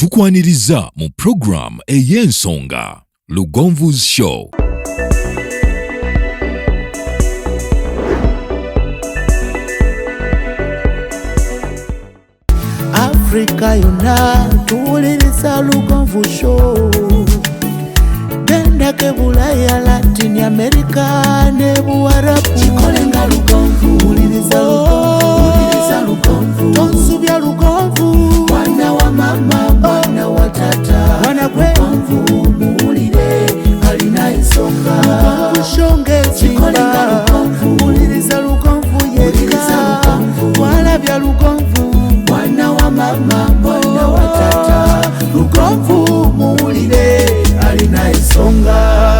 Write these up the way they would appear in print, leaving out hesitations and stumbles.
Tukwaniriza mu program ey'ensonga Lugonvu's Show. Afrika yonna tuwuliriza Lugonvu Show. Gendako e Bulaya, Latin America ne Buwarabu. Kikole nga Lugonvu. Wuliriza Lugonvu. Wuliriza Lugonvu. Tonsubya Lugonvu. Mwana wa mama, mwana wa tata. Mwana gwe. Lugonvu muwulire alina ensonga. Lugonvu Show ng'ezimba. Kikole nga Lugonvu. Wuliriza Lugonvu yekka. Walabya Lugonvu. Mwana wa mama, mwana wa tata. Lugonvu muwulire alina ensonga.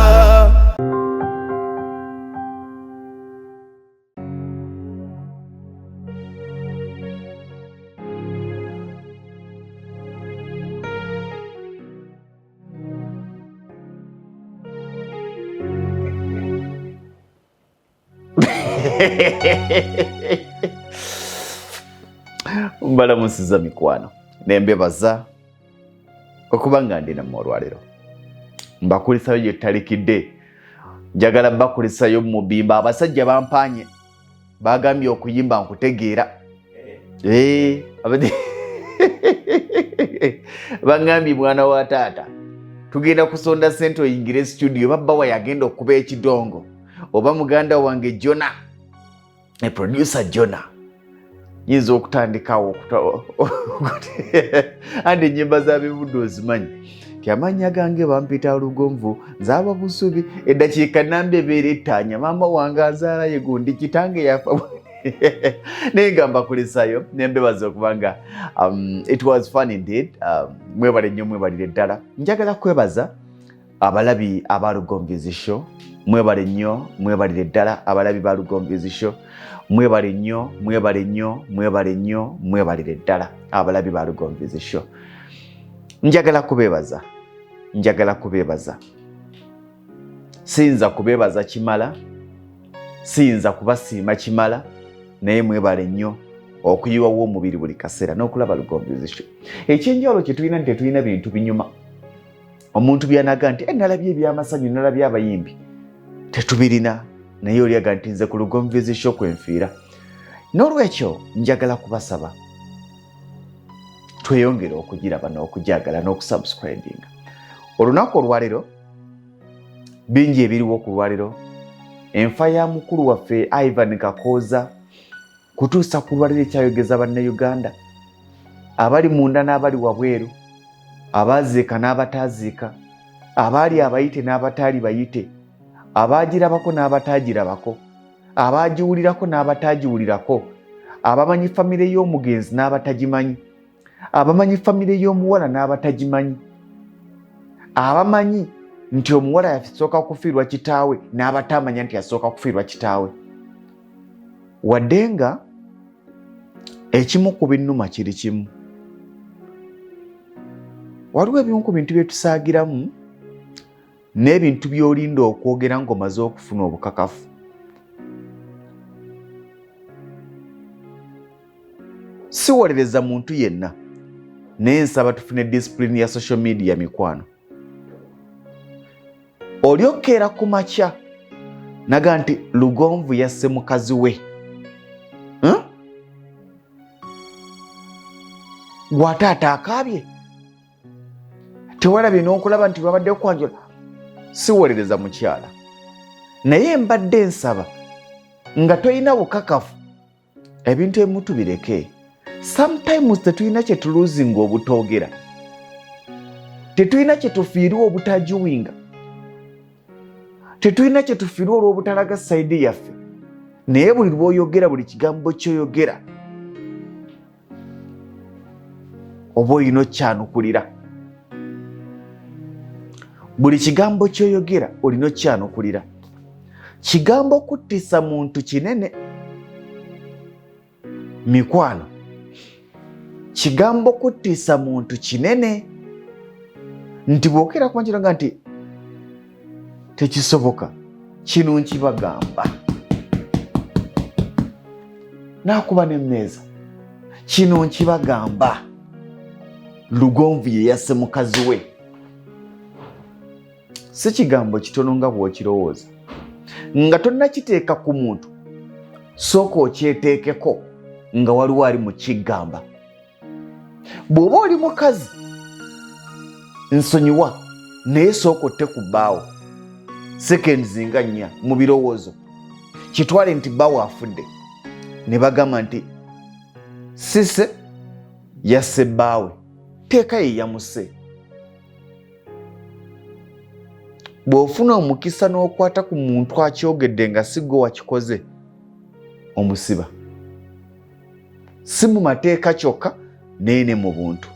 Mbalamusiza mikwano, nembebaza okuba nga ndi nammwe olwaleero. Mbakulisayo gye tutalikidde, njagala bakulisayo mubimba. Abasajja bampanye, bagambye okuyimba nkutegeera. Bangambye mwana wa taata tugenda kusonda sente oyingire studio, babba wa yagenda okuba ekidongo, oba muganda wange Jona, producer Jona, nyinza okutandikawo andi ennyimba za bivudde ozimanyi ti amannya gange bampita Lugonvu, nzaaba Busubi, eddakiika namba ebeera ettaanya, maama wange azaala ye gundi, kitange yafa. Naye nga mbakulisayo nembebaza okubanga it was fun indeed. Mwebale nnyo, mwebalire ddala. Njagala kwebaza abalabi aba Lugonvu's Show, mwebale nnyo, mwebalire ddala. Abalabi ba Lugonvu's Show, mwebale nnyo, mwebale nnyo, mwebale nnyo, mwebalire ddala. Abalabi ba Lugonvu's Show, njagala kubeebaza, njagala kubeebaza. Siyinza kubeebaza kimala, siyinza kubasiima kimala, naye mwebale nnyo okuyiwawo omubiri buli kaseera n'okulaba Lugonvu's Show. Ekyenjawulo kye tulina nti tetulina bintu binyuma omuntu byanaga nti nalabye ebyamasanyu, nalabye abayimbi, tetubirina. Naye olyaga nti nze ku Lugonvu's Show kwenfiira. N'olwekyo njagala kubasaba tweyongere okugiraba n'okujagala n'okusubscribinga. Olunaku olwaleero bingi ebiriwo ku lwaleero. Enfa ya mukulu waffe Ivan Kakooza kutuusa ku lwaleero ekyayogeza bannayuganda abali munda n'abali wabweru, abaaziika n'abataaziika, abaali abayite n'abataali bayite, abaagirabako n'abataagirabako, abaagiwulirako n'abataagiwulirako, abamanyi famire y'omugenzi n'abatagimanyi, abamanyi famire y'omuwala n'abatagimanyi, abamanyi nti omuwala yasooka kufiirwa kitaawe n'abatamanya nti yasooka kufiirwa kitaawe. Wadde nga ekimu ku binnuma kiri kimu, waliwo ebimu ku bintu bye tusaagiramu n'ebintu by'olinda okwogera ng'omaze okufuna obukakafu. Siwolereza muntu yenna, naye nsaba tufune discipline ya social media. Mikwano, oli okkeera ku makya naga nti Lugonvu yasse mukazi we, Gw'ataata akaabye, tewalabye n'okulaba nti lwabadde kwanjula. Siwolereza mukyala, naye mbadde nsaba nga tolina bukakafu ebintu ebimu tubireke. Sometimes tetulina kye tuluzinga obutoogera, tetulina kye tufiirwa obutajuwinga, tetulina kye tufiirwa olw'obutalaga side yaffe. Naye buli lw'oyogera, buli kigambo kyoyogera oba olina okyanukulira, buli kigambo kyoyogera olina okyanukulira. Kigambo kuttisa muntu kinene, mikwano, kigambo kuttisa muntu kinene, nti bwokera kumakiraga nti tekisoboka. Kino nkibagamba nakuba nemmeeza, kino nkibagamba. Lugonvu ye yasse mukazi we. Si kigambo kitono nga bw'okirowooza. Nga tonnakiteeka ku muntu, sooka okyeteekeko nga waliwo ali mu kigamba. Bw'oba oli mukazi, nsonyiwa, naye sooka otte ku bbaawo seconds nga 4 mu birowoozo, kitwale nti bbaawo afudde, ne bagamba nti Sise yasse bbaawe, teeka ye yamusse. Bw'ofuna omukisa n'okwata ku muntu akyogedde nga si gwe wakikoze, omusiba. Si mu mateeka kyokka naye ne mu buntu.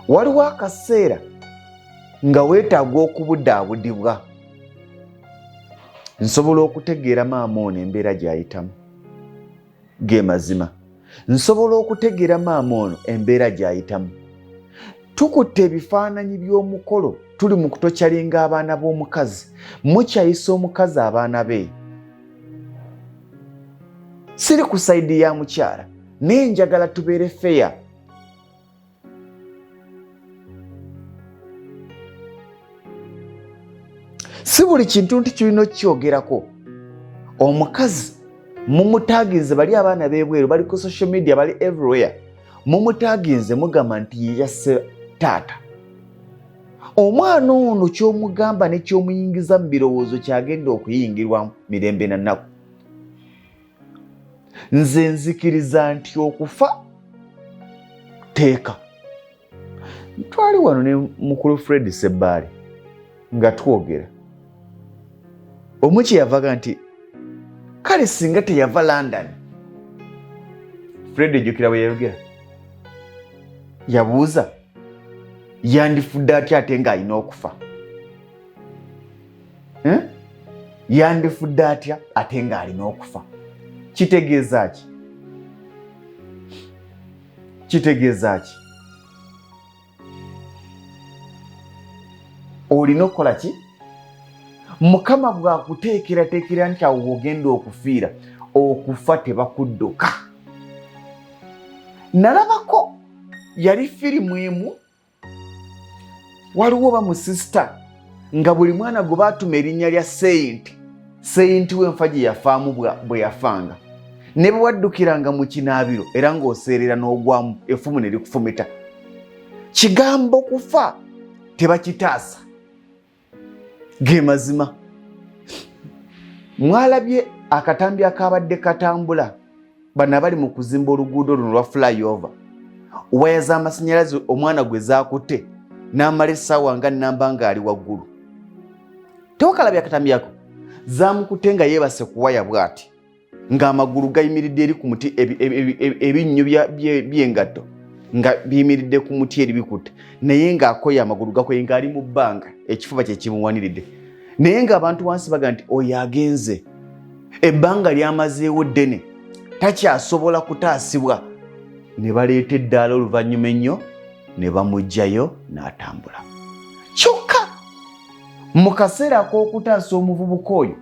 Waliwo akaseera nga weetaaga okubudaabudibwa. Nsobola okutegeera maama ono embeera gy'ayitamu. Ge mazima. Nsobola okutegeera maama ono embeera gy'ayitamu. Tukutte ebifaananyi by'omukolo, tuli mu kutokyalinga abaana b'omukazi. Mukyayisa omukazi abaana be. Siri ku sayidi ya mukyala, naye njagala tubeere feya. Si buli kintu nti kirina okukyogerako. Omukazi mumutaginze, bali abaana b'ebweru bali ku social media, bali everywhere, mumutaginze mugamba nti ye yasse taata. Omwana ono ky'omugamba ne ky'omuyingiza mu birowoozo kyagenda okuyingirwamu mirembe na nnaku. Nze nzikiriza nti okufa teeka. Twali wano ne mukulu Fred Sebbaale nga twogera, omu kye yavaga nti kale singa teyava London. Fred ejjukira bwe yayogera, yabuuza yandifudde atya ate ng'alina okufa? Yandifudde atya ate ng'alina okufa? Kitegeeza ki? Kitegeeza ki? Olina okukola ki? Mukama bw'akuteekerateekera nti awo w'ogenda okufiira, okufa tebakudduka. Nalabako yali firimu emu, waliwo ba musisita nga buli mwana gwe baatuma erinnya lya seyinti, seyinti w'enfa gye yafaamu bwe yafanga, ne bwe waddukiranga mu kinaabiro era ng'oseerera n'ogwamu effumu ne likufumita. Kigambo kufa tebakitaasa. Ge mazima. Mwalabye akatambi akabadde katambula, bano abali mu kuzimba oluguudo luno lwa flyover, waya z'amasannyalaze omwana gwe zaakutte n'amala essaawa nga nnamba ng'ali waggulu. Tewakalabye akatambi ako? Zaamukutte nga yeebase ku waya bw'ati, ng'amagulu gayimiridde eri ku muti, ebinnyo by'engatto nga biyimiridde ku muti eri bikutte, naye ng'akoye amagulu gakoye ng'ali mu bbanga, ekifuba kye kimuwaniridde, naye ng'abantu wansi baga nti oyo agenze, ebbanga lyamazeewo ddene, takyasobola kutaasibwa. Ne baleeta eddaala oluvannyuma ennyo ne bamuggyayo n'atambula. Kyokka mu kaseera ak'okutaasa omuvubuka oyo,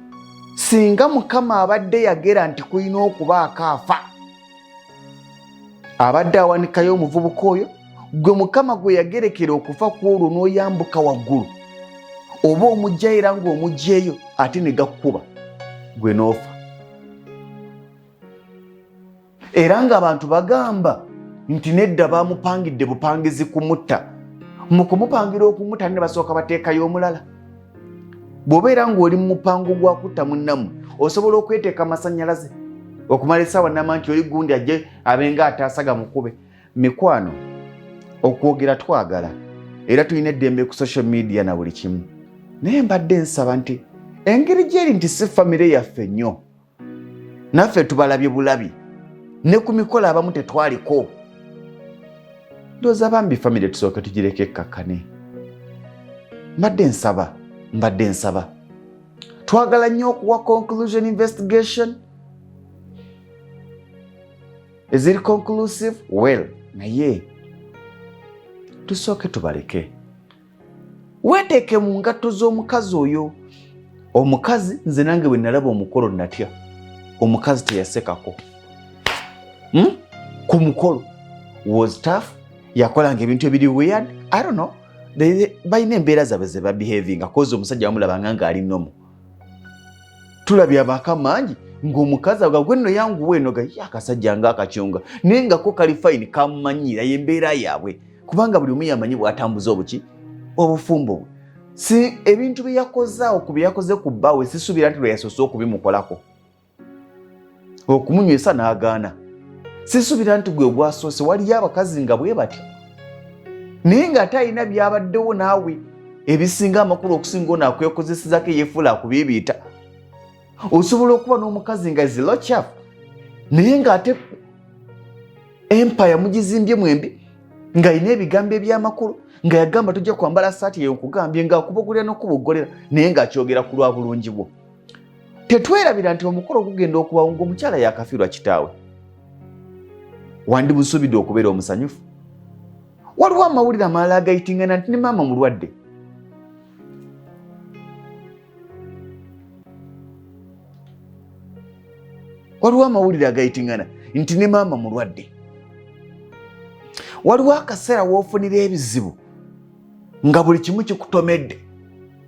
singa Mukama abadde yagera nti kulina okubaako afa, abadde awanikayo omuvubuka oyo gwe Mukama gwe yagerekera okufa ku olwo n'oyambuka waggulu, oba omuggyayo era ng'omuggyeeyo ate ne gakkuba gwe n'ofa. Era ng'abantu bagamba nti nedda, bamupangidde bupangizi kumutta. Mu kumupangira okumutta ne basooka bateekayo omulala. Bw'obeera ng'oli mu mupango gwa kutta munnammwe, osobola okweteeka amasannyalaze okumala essaawa nnamba nti oli gundi ajje abenga ataasa gamukube. Mikwano, okwogera twagala era tulina eddembe ku social media na buli kimu, naye mbadde nsaba nti engeri gyeri nti si famire yaffe nnyo, naffe tubalabye bulabi, ne ku mikolo abamu tetwaliko. Ndowooza bambi famire tusooke tugireke ekkakkane. Mbadde nsaba twagala nnyo okuwa conclusion investigation eziri conclusive well, naye tusooke tubaleke. Weeteeke mu ngatto z'omukazi oyo. Omukazi nze nange bwe nalaba omukolo natya. Omukazi teyasekako ku mukolo, was tough. Yakolanga ebintu ebiri weird, I don't know. Balina embeera zaabwe ze babehavinga, kozi omusajja bamulabanga ng'ali nomo. Tulabye abaka mangi ng'omukazi aga gwe nno yanguwa eno ga ye akasajja ng'akacyunga, naye nga ko kali fayini, kamumanyiira, y'embeera yaabwe, kubanga buli omu yamanyi bw'atambuza obuki obufumbo bwe. Si ebintu bye yakoze awo ku bye yakoze ku bbaawe, sisuubira nti lwe yasoose okubimukolako, okumunywesa n'agaana. Sisuubira nti gwe gwasoose. Waliyo abakazi nga bwe batyo, naye ng'ate alina byabaddewo naawe ebisinga amakulu okusinga ono akwekozesezako eyefuula akubiibiita. Osobola okuba n'omukazi nga zilokyafu, naye ng'ate empire mugizimbye mwembi, ng'alina ebigambo eby'amakulu, nga yagamba tojja kwambala saati eyo nkugambye, ng'akubogolera n'okubogolera, naye ng'akyogera ku lwa bulungi bwo. Tetwerabira nti omukolo gugenda okubawo ng'omukyala yakafiirwa kitaawe. Wandimusuubidde okubeera omusanyufu. Waliwo amawulire amalala agayitingana nti ne maama mulwadde. Waliwo amawulire agayitingana nti ne maama mulwadde. Waliwo akaseera w'ofunira ebizibu nga buli kimu kikutomedde,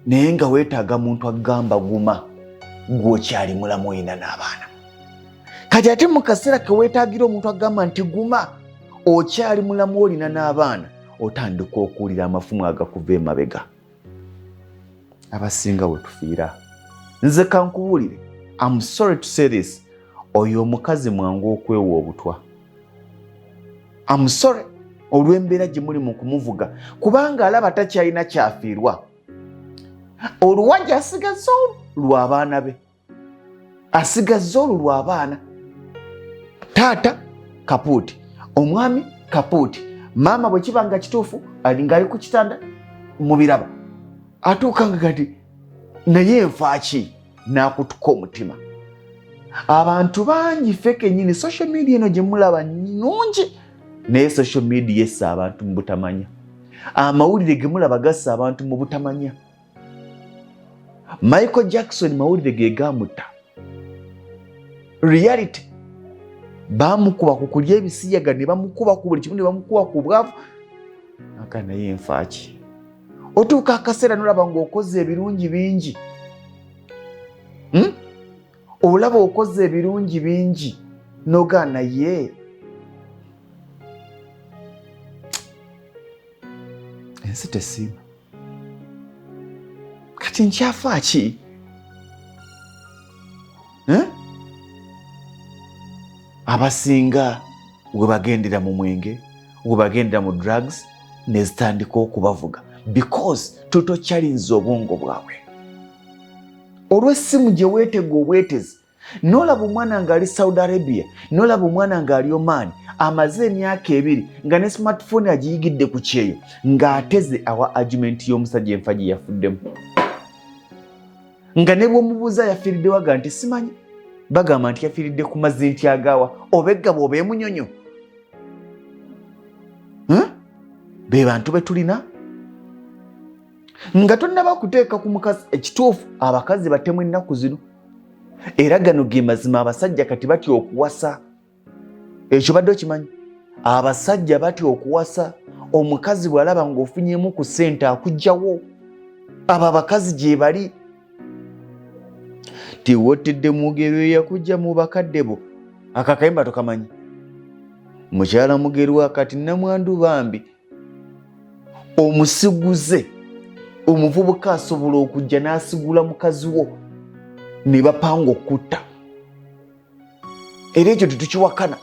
naye nga weetaaga muntu agamba guma, gwokyali mulamu, olina n'abaana. Kati ate mu kaseera ke weetaagira omuntu agamba nti guma, okyali mulamu, olina n'abaana, otandika okuwulira amafumu agakuva emabega. Abasinga we tufiira. Nze kankubuulire, am sorry to say this, oyo omukazi mwangu okwewa obutwa. Am sorry, olw'embeera gye muli mu kumuvuga, kubanga alaba takyalina kyafiirwa. Oluwagi asigazza olwo lw'abaana be, asigazza olwo lw'abaana. Taata kapuuti, omwami kapuuti, maama bwe kiba nga kituufu ng'ali ku kitanda mubiraba, atuuka nga kati naye enfaaki n'akutuka omutima. Abantu bangi ffe kennyini social media eno gye mulaba nnungi, naye social media essa abantu mu butamanya. Amawulire ge mulaba gassa abantu mu butamanya. Michael Jackson mawulire ge gaamutta. Reality baamukuba ku kulya ebisiyaga, ne bamukuba ku buli kimu, ne bamukuba ku bwavu, aka naye enfaaki. Otuuka akaseera nolaba ng'okoze ebirungi bingi, Olaba okoze ebirungi bingi nogaa naye ensi tesiima. Kati nkyafa ki? Abasinga we bagendera mu mwenge, we bagendera mu drugs, nezitandika okubavuga because tutokyalinza obwongo bwabwe olw'essimu gye weetega obwetezi. N'olaba omwana ng'ali Saudi Arabia, n'olaba omwana ng'ali Oman, amaze emyaka 2 nga ne smartphone agiyigidde ku kyeyo, ng'ateze awa argument y'omusajja enfa gye yafuddemu, nga ne bw'omubuuza yafiiridde waga nti simanyi, bagamba nti yafiiridde ku mazzi nti agaawa oba eggabo oba emunyonyo. Be bantu be tulina nga tonnaba kuteeka ku mukazi ekituufu. Abakazi batemu ennaku zino, era gano ge mazima. Abasajja kati batya okuwasa, ekyo badde okimanyi? Abasajja batya okuwasa. Omukazi bw'alaba ng'ofunyemu ku ssente akugjawo. Abo abakazi gye bali tiwotedde Mugero eyakujja mu bakadde bo. Akakayimba tokamanyi? Mukyala Mugerwa kati namwandu bambi omusiguze. Omuvubuka asobola okujja n'asigula mukazi wo ne bapanga okutta, era ekyo tetukiwakana.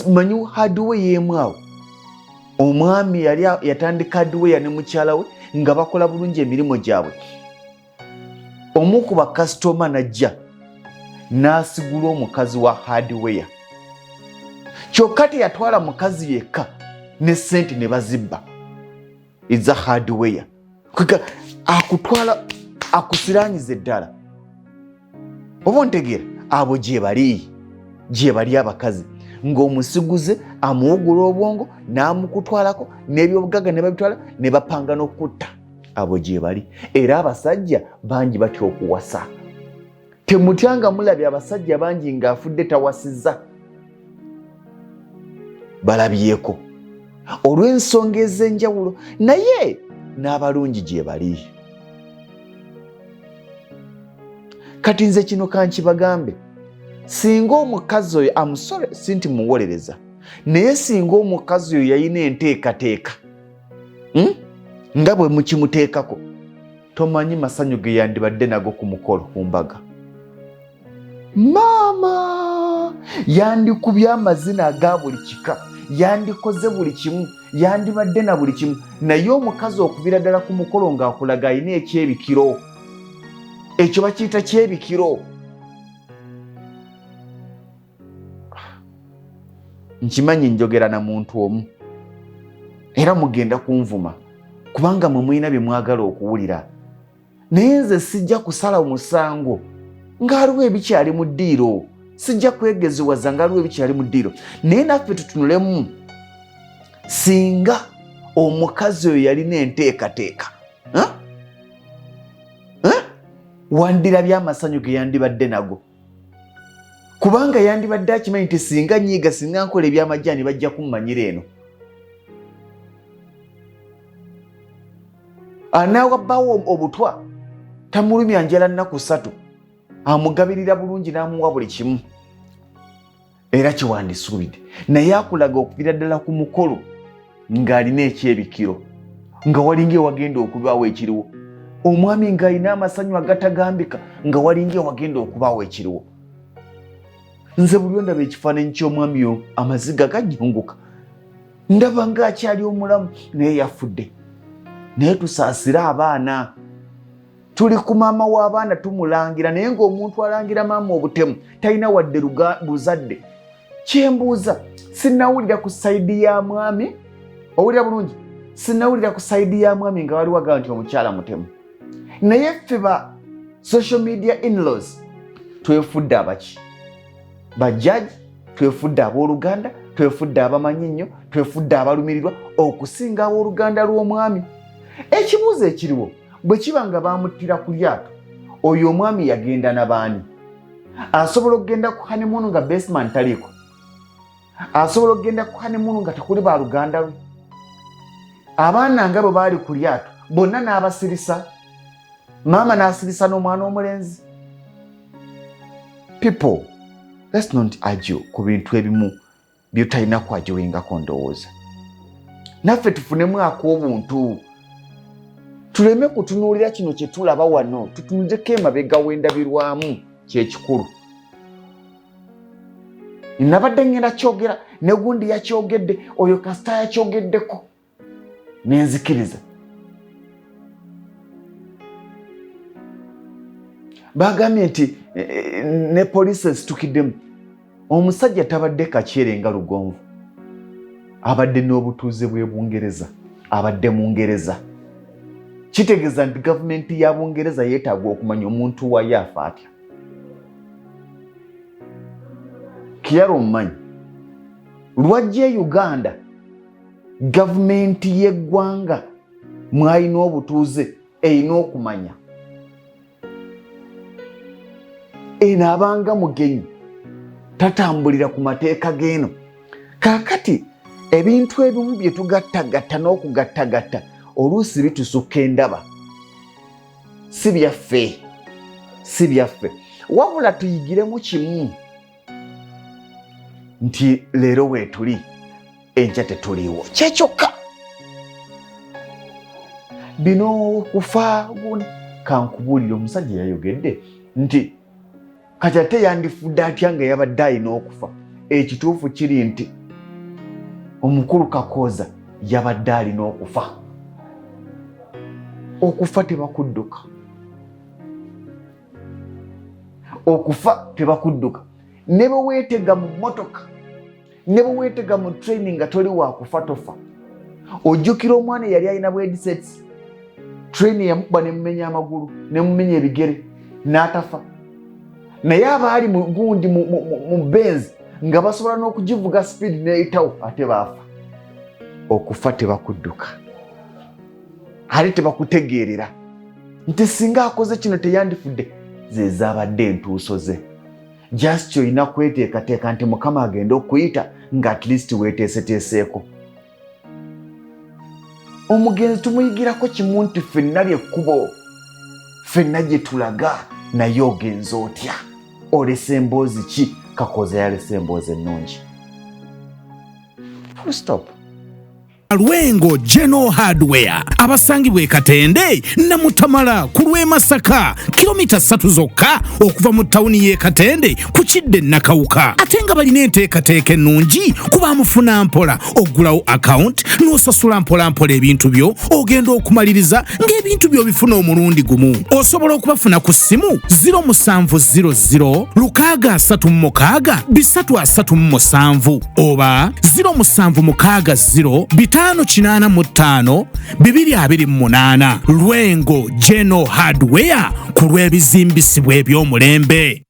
Manyi hardware y'emu awo omwami yali yatandika hardware ne mukyala we nga bakola bulungi emirimu gyabwe. Omu ku bakasitoma najja n'asigula omukazi wa hardware, kyokka teyatwala mukazi yekka, ne ssente ne bazibba eza hardware. Akutwala akusiranyiza eddala, oba ontegeera? Abo gyebali, gyebali abakazi ng'omusiguze amuwugula obwongo n'amukutwalako n'ebyobugagga ne babitwala ne bapanga n'okutta. Abo gyebali. Era abasajja bangi batya okuwasa. Temutya nga mulabye abasajja bangi ng'afudde tawasizza. balabyeko olw'ensonga ez'enjawulo, naye n'abalungi gye bali. Kati nze kino kankibagambe, singa omukazi oyo, I'm sorry, si nti muwolereza, naye singa omukazi oyo yalina enteekateeka, Nga bwe mukimuteekako, tomanyi masanyu ge yandibadde nago ku mukolo, ku mbaga. Maama yandikubye amazina aga buli kika, yandikoze buli kimu, yandibadde na buli kimu. Naye omukazi okuvira ddala ku mukolo ng'akulaga alina ekyebikiro, ekyo bakiyita kyebikiro. Nkimanyi njogera na muntu omu, era mugenda kunvuma kubanga mwe mulina bye mwagala okuwulira, naye nze sijja kusala omusango ng'aliwo ebikyali mu ddiiro, sijja kwegeziwaza ng'aliwo ebikyali mu ddiiro. Naye naffe tutunulemu, singa omukazi oyo yalina enteekateeka, wandirabye amasanyu ge yandibadde nago, kubanga yandibadde akimanyi nti singa nyiiga, singa nkola ebyamajaani, bajja kummanyira eno. Anaawa bbaawo obutwa, tamulumya njala nnaku 3, amugabirira bulungi n'amuwa buli kimu, era kiwandisuubidde. Naye akulaga okuvira ddala ku mukolo ng'alina ekyebikiro, nga walinga ewagenda okubaawo ekiriwo, omwami ng'alina amasanyu agatagambika, nga walinga ewagenda okubaawo ekiriwo. Nze buli ondaba ekifaananyi ky'omwami yo, amaziga gajunguka, ndaba ng'akyali omulamu, naye yafudde. Naye tusaasire abaana, tuli ku maama w'abaana tumulangira, naye ng'omuntu alangira maama obutemu talina wadde buzadde. Kyembuuza, sinnawulira ku side ya mwami, owulira bulungi, sinnawulira ku side ya mwami nga waliwo agamba nti omukyala mutemu. Naye ffe ba social media inlaws twefudde abaki bajaji, twefudde abooluganda, twefudde abamanyi ennyo, twefudde abalumirirwa okusinga abooluganda lw'omwami. Ekibuuzo ekiriwo, bwe kiba nga bamuttira ku lyato, oyo omwami yagenda na baani? Asobola okugenda ku honeymoon nga bestman taliiko? Asobola okugenda ku honeymoon nga tekuli baluganda lwe? Abaana nga bwe baali ku lyato bonna n'abasirisa, maama n'asirisa n'omwana omulenzi. People, let's not argue ku bintu ebimu byotalina kwagiwingako. Ndowooza naffe tufunemu ak'obuntu, tuleme kutunuulira kino kye tulaba wano, tutunulireko emabega w'endabirwamu, kyekikulu. Nabadde ngenda kyogera, ne gundi yakyogedde, oyo kasita yakyogeddeko nenzikiriza. Bagambye nti ne poliisi esitukiddemu. Omusajja tabadde kakyere nga Lugonvu, abadde n'obutuuze bw'e Bungereza, abadde Mungereza. Kitegeeza nti gavumenti ya Bungereza yeetaaga okumanya omuntu waayo afa atya. Kiyara omumanyi lwajja e Uganda, gavumenti y'eggwanga mwalina obutuuze erina okumanya eno abanga mugenyi, tatambulira ku mateeka g'eno. Kaakati ebintu ebimu bye tugattagatta n'okugattagatta oluusi bitusukka endaba, si byaffe, si byaffe. Wabula tuyigiremu kimu nti leero weetuli, enkya tetuliiwo. Kyekyokka bino kufa. Kankubuulire, omusajja yayogedde nti kati ate yandifudde atya nga yabadde alina okufa? Ekituufu kiri nti omukulu Kakooza yabadde alina okufa. Okufa tebakudduka, okufa tebakudduka. Ne bwe weetega mu mmotoka, ne bwe weetega mu train nga toli wakufa, tofa. Ojjukira omwana eyali alina bwedisets, train yamukuba nemumenya amagulu, nemumenya ebigere, n'atafa. Naye abaali mu gundi mu Benz nga basobola n'okugivuga speed neyitawo, ate baafa. Okufa tebakudduka, ate tebakutegeerera nti singa akoze kino teyandifudde. Ze zaabadde entuuso ze. Just olina kweteekateeka nti Mukama agenda okuyita. Nga at least weeteeseteeseeko. Omugenzi tumuyigirako kimu nti ffenna lyekkubo, ffenna gye tulaga. Naye ogenze otya? Olese emboozi ki? Kakooza yalese emboozi ennungi. Full stop. Lwengo General Hardware abasangibwa e Katende Namutamala ku lw'e Masaka, kilomita 3 zokka okuva mu tawuni y'e Katende ku kidde Nakawuka, ate nga balina enteekateeka ennungi kuba mufuna mpola, oggulawo akawunti n'osasula mpolampola ebintu byo, ogenda okumaliriza ng'ebintu byo obifuna omulundi gumu. Osobola okubafuna ku ssimu 0700 636 337 oba 0760 585 228. Lwengo General Hardware ku lw'ebizimbisibwa eby'omulembe.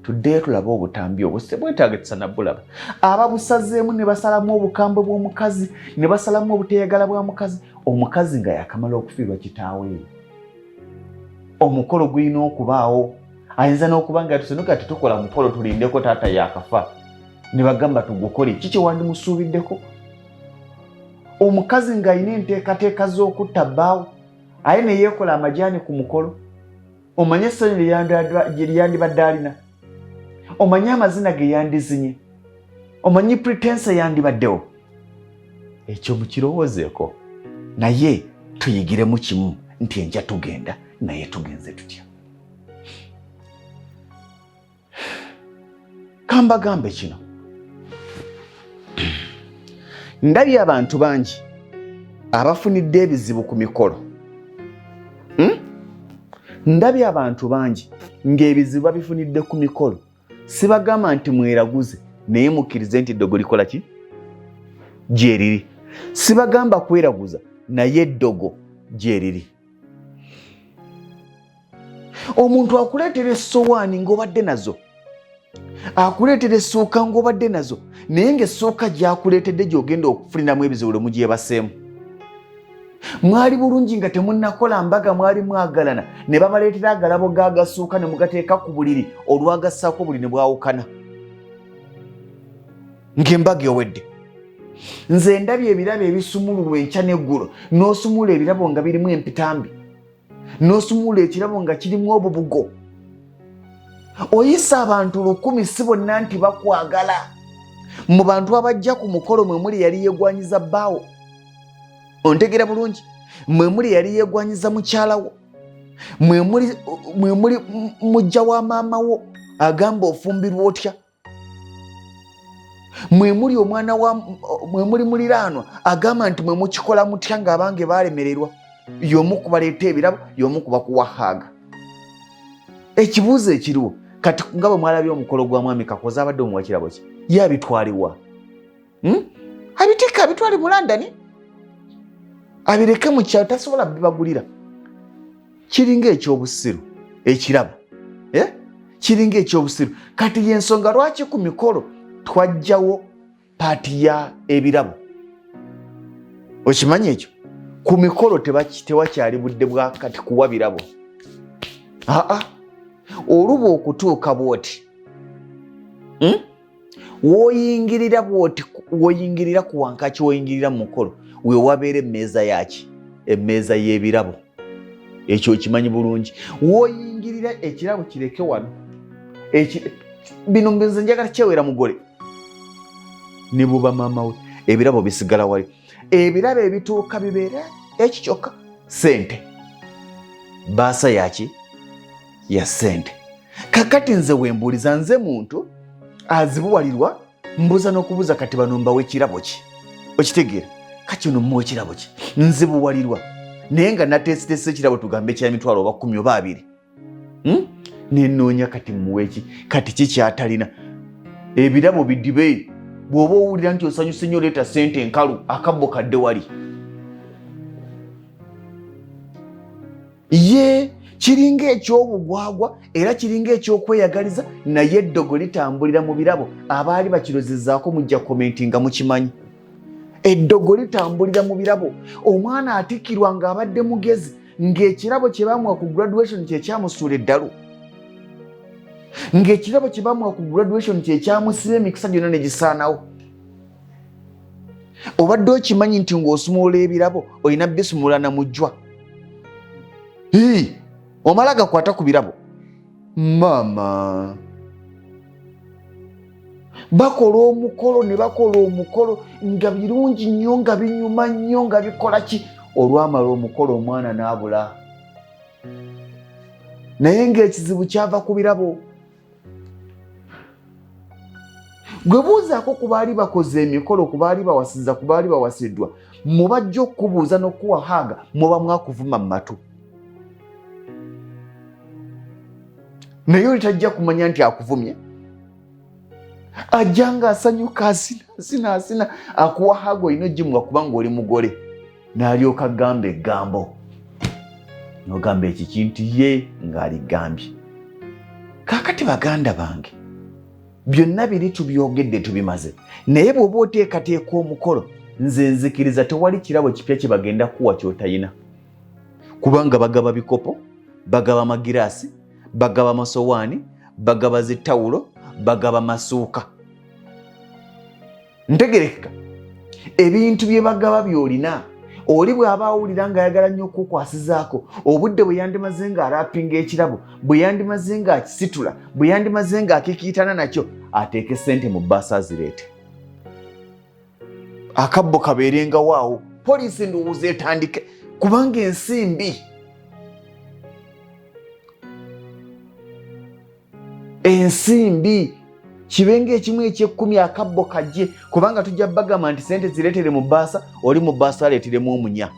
Tuddeyo tulabe obutambi obwo, sebwetaagisa nabulaba. Ababusazeemu ne basalamu obukambwe bw'omukazi, ne basalamu obuteyagala bwa mukazi. Omukazi nga yakamala okufiirwa kitaawe, omukolo gulina okubaawo. Ayinza n'okuba nga yatusenuka tetukola mukolo, tulindeko taata yakafa, ne bagamba tugukole. Ki kyewandimusuubiddeko? Omukazi ng'alina enteekateeka z'okutta bbaawe, aye ne yeekola amajaani ku mukolo. Omanye essanyu lyandibadde alina, omanye amazina ge yandizinye, omanyi pretense yandibaddewo. Ekyo mukirowoozeeko, naye tuyigiremu kimu nti enkya tugenda, naye tugenze tutya? Kambagambe kino, ndabye abantu bangi abafunidde ebizibu ku mikolo. Ndabye abantu bangi ng'ebizibu babifunidde ku mikolo. Sibagamba nti mweraguze, naye mukkirize nti eddogo likola ki? Gyeriri. Sibagamba kweraguza, naye eddogo gyeriri. Omuntu akuleetera essowaani ng'obadde nazo, akuleetera essuuka ng'obadde nazo, naye ng'essuuka gy'akuleetedde gy'ogenda okufuniramu ebizibu lwe mugyebaseemu. Mwali bulungi nga temunnakola mbaga, mwali mwagalana, ne babaleetera agalabo g'agasuuka ne mugateeka ku buliri, olwagassaako obuliri ne bwawukana ng'embaga ewedde. Nze ndabye ebirabo ebisumululwa enkya n'eggulo, n'osumula ebirabo nga birimu empitambi, n'osumula ekirabo nga kirimu obubugo. Oyisa abantu 1000, si bonna nti bakwagala. Mu bantu abajja ku mukolo mwe muli yali yeegwanyiza bbaawo, ontegeera bulungi, mwe muli yali yeegwanyiza mukyala wo, mwe muli mujja wa maama wo agamba ofumbirwa otya, mwe muli omwana wa mwe muli muliraanwa agamba nti mwe mukikola mutya ng'abange baalemererwa. Y'omu kubaleeta ebirabo, y'omu kubakuwa haaga. Ekibuuzo ekiriwo kati, nga bwe mwalabye omukolo gwa mwami Kakoza, abadde omuwa kirabo ki? Ye abitwaliwa? Abitikka abitwale mu London, abireke mu kyalo, tasobola bibagulira. Kiringa ekyobusiru ekirabo, Kiringa ekyobusiru. Kati yensonga lwaki ku mikolo twajjawo paati ya ebirabo. Okimanyi ekyo? Ku mikolo tewakyali budde bwa kati kuwa birabo. Aa, oluba okutuuka bwoti, W'oyingirira bw'oti, w'oyingirira ku wankaki, w'oyingirira mu mukolo, we wabeera emmeeza yaki? Emmeeza y'ebirabo. Ekyo okimanyi bulungi. W'oyingirira ekirabo kireke wano. Bino nze njagala kyewera mugole ne buba maama we, ebirabo bisigala wali. Ebirabo ebituuka bibeera eki kyokka, sente. Baasa yaki? Ya sente. Kakati nze wembuuliza, nze muntu azibuwalirwa, mbuuza n'okubuuza, kati bano mbawe kirabo ki? Okitegeera? Kati ono mmuwa ekirabo ki? Nzibuwalirwa, naye nga nateesiteese ekirabo tugambe ekya mitwalo oba 10 oba 20, Nenoonya kati mmuwe ki? Kati ki kyatalina? Ebirabo bidibe. Bw'oba owulira nti osanyuse nnyo, leeta sente enkalu, akabbo kadde wali. Ye kiringa eky'obugwagwa era kiringa ekyokweyagaliza, naye eddogo litambulira mu birabo. Abaali bakirozezaako mujja komenti nga mukimanyi. Eddogo litambulira mu birabo. Omwana atikkirwa ng'abadde mugezi, ng'ekirabo kye bamuwa ku graduation kye kyamusuula eddalu, ng'ekirabo kye bamuwa ku graduation kye kyamusiba emikisa gyonna ne gisaanawo. Obadde okimanyi nti ng'osumulula ebirabo olina bisumulula na mujjwa? Omala gakwata ku birabo. Maama, bakola omukolo ne bakola omukolo nga birungi nnyo, nga binyuma nnyo, nga bikola ki. Olwamala omukolo omwana n'abula, naye ng'ekizibu kyava ku birabo. Gwe buuzaako ku baali bakoze emikolo, ku baali bawasiza, ku baali bawasiddwa, mubajja okukubuuza n'okukuwa haaga, muba mwakuvuma mu matu, naye oli tajja kumanya nti akuvumye. Ajja nga asanyuka, asina asina asina, akuwa haaga, olina ogimuwa kubanga oli mugole, n'alyoka agamba eggambo, n'ogamba ekiki nti ye ng'aligambye. Kaakati baganda bange, byonna biri tubyogedde tubimaze, naye bw'oba oteekateeka omukolo, nze nzikiriza tewali kirabo kipya kye bagenda kuwa ky'otayina, kubanga bagaba bikopo, bagaba magiraasi, bagaba masowaani, bagaba zitawulo, bagaba masuuka. Ntegerekeka ebintu bye bagaba by'olina. Oli bw'aba awulira ng'ayagala nnyo okukukwasizaako obudde, bwe yandimaze ng'arapinga ekirabo, bwe yandimaze ng'akisitula, bwe yandimaze ng'akikiitana nakyo, ateeke ssente mu bbaasa azireete, akabbo kabeerengawo awo, poliisi ndowooza etandike, kubanga ensi mbi. Ensi mbi. Kibenga ekimu ekyekkumi, akabbo kajje, kubanga tujja bagamba nti sente zireetere mu bbaasa, oli mu bbaasa aleeteremu omunya,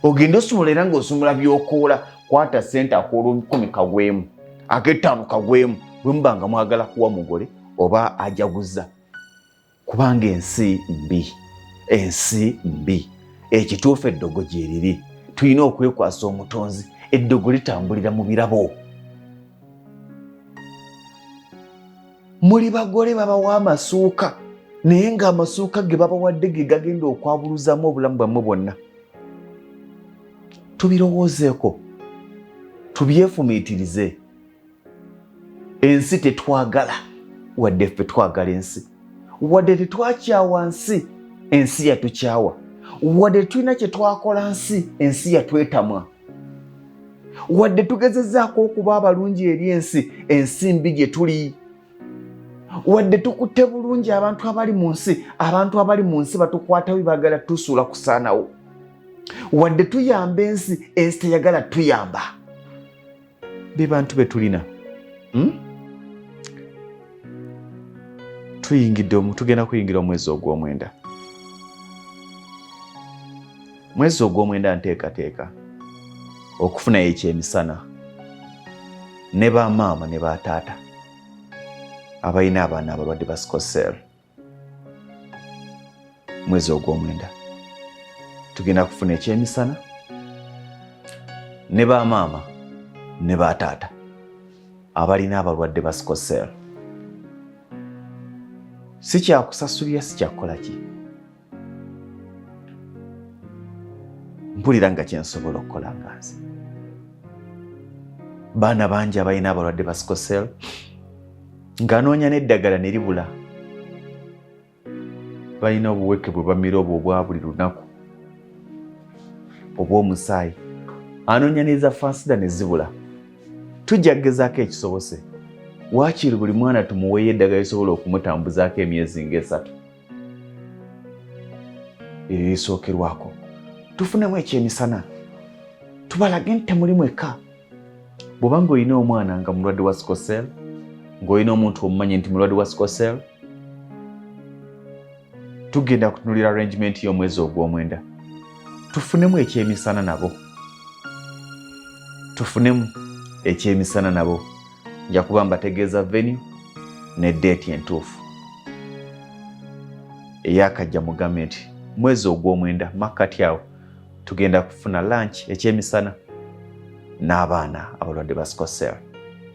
ogende osumula, era ng'osumula byokoola. Kwata sente, ak'olukumi kagwemu, ak'ettaano kagwemu, bwe muba nga mwagala kuwa mugole oba ajaguza, kubanga ensi mbi, ensi mbi. Ekituufu eddogo gyeriri, tulina okwekwasa omutonzi. Eddogo litambulira mu birabo. Muli bagole, babawa amasuuka, naye ng'amasuuka ge babawadde ge gagenda okwabuluzaamu obulamu bwammwe bwonna. Tubirowoozeeko, tubyefumiitirize. Ensi tetwagala, wadde ffe twagala ensi, wadde tetwakyawa nsi, ensi yatukyawa, wadde tulina kye twakola nsi, ensi yatwetamwa, wadde tugezezaako okuba abalungi eri ensi, ensi mbi gye tuli, wadde tukutte bulungi abantu abali mu nsi, abantu abali mu nsi batukwatawo, baagala tusuula kusaanawo, wadde tuyamba ensi, ensi teyagala tuyamba. Be bantu be tulina, Tuyingidde, tugenda kuyingira omwezi ogw'omwenda. Mwezi ogw'omwenda nteekateeka okufunayo ekyemisana ne bamaama ne bataata abalina abaana abalwadde ba sickle cell. Mwezi ogw'omwenda tugenda kufuna ekyemisana ne bamaama ne bataata abalina abalwadde ba sickle cell. Si kyakusasulira, si kyakukola ki, mpulira nga kyensobola okukola nga nze. Baana bangi abalina abalwadde ba sickle cell ng'anoonya n'eddagala ne libula, balina obuweke bwe bamira obwo obwa buli lunaku obw'omusaayi, anoonya n'eza Fansidar ne zibula. Tujja kugezaako ekisobose, waakiri buli mwana tumuweeyo eddagala lisobola okumutambuzaako emyezi ng'esatu. Eryo lisookerwako, tufunemu ekyemisana, tubalage nti temuli mwekka. Bw'oba ng'olina omwana nga mulwadde wa sickle cell, ng'olina omuntu omumanyi nti mulwadde wa sickle cell, tugenda kutunulira arrangement y'omwezi ogw'omwenda, tufunemu ekyemisana nabo, tufunemu ekyemisana nabo. Nja kuba mbategeeza venue ne date entuufu eyakajja. Mugambe nti mwezi ogw'omwenda makkati awo tugenda kufuna lunch, ekyemisana n'abaana abalwadde ba sickle cell.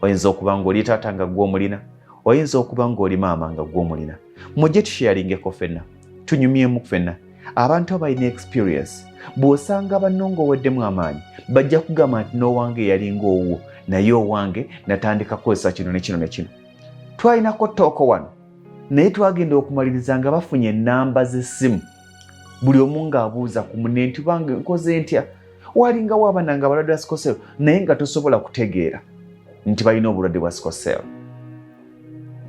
Oyinza okuba ng'oli taata nga gw'omulina, oyinza okuba ng'oli maama nga gw'omulina, mujje tusharingeko ffenna, tunyumyemu ffenna. Abantu abalina experience, bw'osanga banno ng'oweddemu amaanyi, bajja kugamba nti n'owange yalinga owuwo, naye owange natandika kukozesa kino ne kino ne kino. Twalinako talk wano. Naye twagenda okumaliriza nga bafunye ennamba z'essimu, buli omu ng'abuuza ku munne nti bange nkoze ntya. Walingawo abaana nga balwadde ba sickle cell naye nga tosobola kutegeera nti balina obulwadde bwa sickle cell,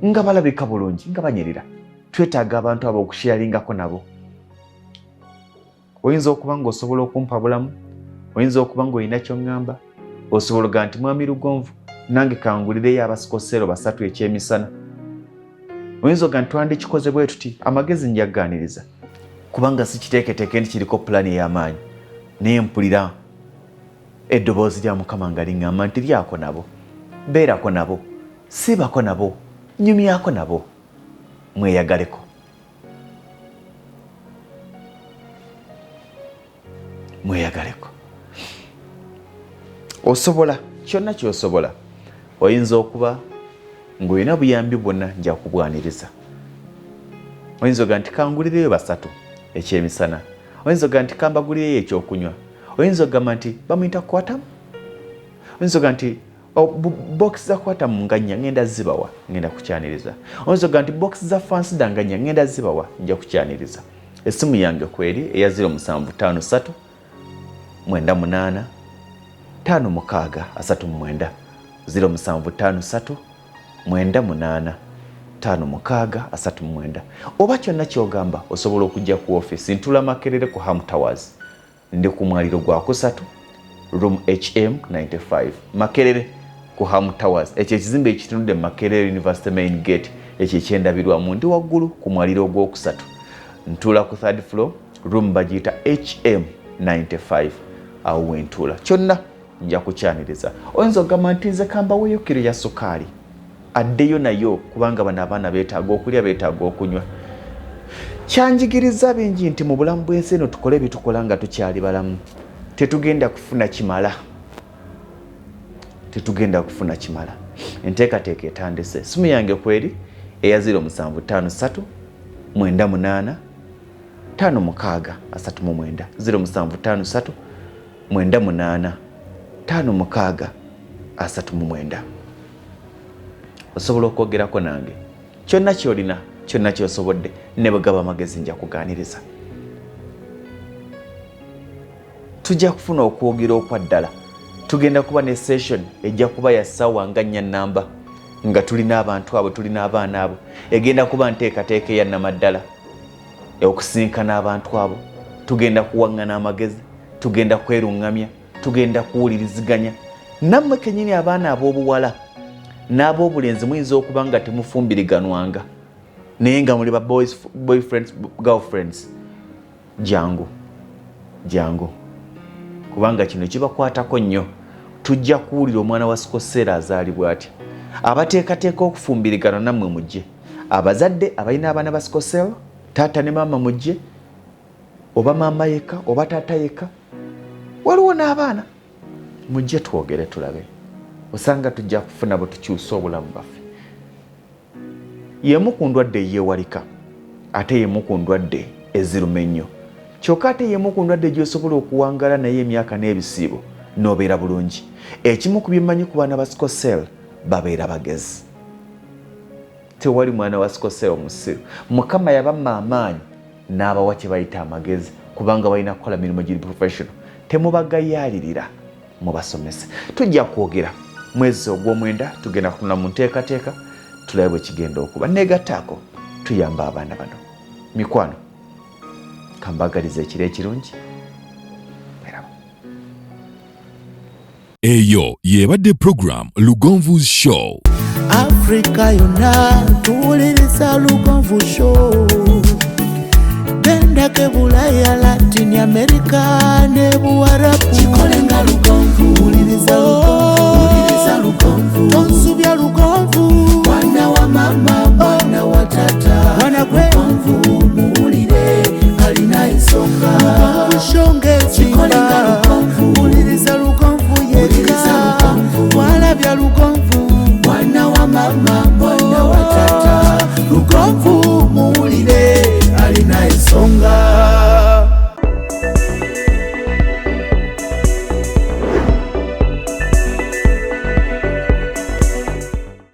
nga balabika bulungi, nga banyirira. Twetaaga abantu abo okusharingako nabo. Oyinza okuba ng'osobola okumpa bulamu, oyinza okuba ng'olina ky'oŋŋamba, osobola oga nti mwami Lugonvu nange kangulireyo aba sickle cell 3 ekyemisana. Oyinza oga nti twandikikoze bwe tuti. Amagezi njagganiriza kubanga sikiteeketeeke nti kiriko pulaani ey'amaanyi, naye mpulira eddoboozi lya Mukama nga liŋŋamba nti lyako nabo, beerako nabo, siibako nabo, nyumyako nabo, mweyagaleko. Mweyagaleko. Osobola kyonna ky'osobola. Oyinza okuba ng'olina buyambi bwonna, nja kubwaniriza. Oyinza oga nti kangulireyo 3 ekyemisana, oyinza oga nti kambagulireyo ekyokunywa, oyinza ogamba nti bamuyita kukwatamu, oyinza oga nti box za kwatamu nga nnya ngenda zibawa, ngenda kukyaniriza. Oyinza oga nti box za fansida nga nnya ngenda zibawa, nja kukyaniriza. Essimu yange kweri eya 0753 98 56 39, 0753 98 56 39. Oba kyonna ky'ogamba osobola okujja ku ofiisi. Ntula Makerere ku Ham Towers, ndi ku mwaliro gwa kusatu, room HM 95, Makerere ku Ham Towers. Ekyo ekizimbe ekitunudde Makerere University main gate, ekyo ekyendabirwamu, ndi waggulu ku mwaliro ogwokusatu, ntuula ku third floor, room bagiyita HM 95. Awo wentuula. Kyonna nja kukyaniriza. Oyinza okugamba nti nze kambaweyo kiro ya sukaali addeyo nayo, kubanga bano abaana beetaaga okulya, beetaaga okunywa. Kyanjigiriza bingi nti mu bulamu bw'ensi eno tukole byetukola nga tukyali balamu, tetugenda kufuna kimala, tetugenda kufuna kimala. Enteekateeka etandise. Essimu yange kweri eya 0753 98 56 39, 0753 98 56 39. Osobola okwogerako nange kyonna kyolina, kyonna kyosobodde, ne bwe gaba amagezi nja kugaaniriza. Tujja kufuna okwogera okwa ddala. Tugenda kuba ne session ejja kuba ya ssaawa nga nnya namba, nga tulina abantu abo, tulina abaana abo. Egenda kuba nteekateeka eya nnamaddala okusinkana abantu abo. Tugenda kuwaŋŋana amagezi, tugenda kweruŋŋamya, tugenda kuwuliriziganya nammwe kennyini. Abaana ab'obuwala n'ab'obulenzi muyinza okuba nga temufumbiriganwanga naye nga muli ba boyfriends, girlfriends. Jangu, jangu, kubanga kino kibakwatako nnyo. Tujja kuwulira omwana wa sickle cell azaalibwa atya. Abateekateeka okufumbirigana nammwe mujje. Abazadde abalina abaana ba sickle cell, taata ne maama mujje, oba maama yekka oba taata yekka, waliwo n'abaana, mujje twogere tulabe, osanga tujja kufuna bwe tukyusa obulamu bwaffe. Y'emu ku ndwadde eyeewalika, ate y'emu ku ndwadde eziruma ennyo, kyokka ate y'emu ku ndwadde gy'osobola okuwangaala naye emyaka n'ebisiibo n'obeera bulungi. Ekimu ku byemmanyi ku baana ba sickle cell, babeera bagezi. Tewali mwana wa sickle cell musiru. Mukama yabamma amaanyi n'abawa kye bayita amagezi, kubanga balina kukola mirimu giri professional. Temubagayaalirira, mubasomese. Tujja kwogera mwezi ogw'omwenda, tugenda kutunula mu nteekateeka tulabe bwe kigenda okuba. Negattaako tuyamba abaana bano. Mikwano, kambagaliza ekiro ekirungi. Mweraba. Eyo yebadde program Lugonvu's Show. Afrika yonna tuwuliriza Lugonvu Show. Gendako Bulaya, Latin America ne Buwarabu. Kikole nga Lugonvu, wuliriza.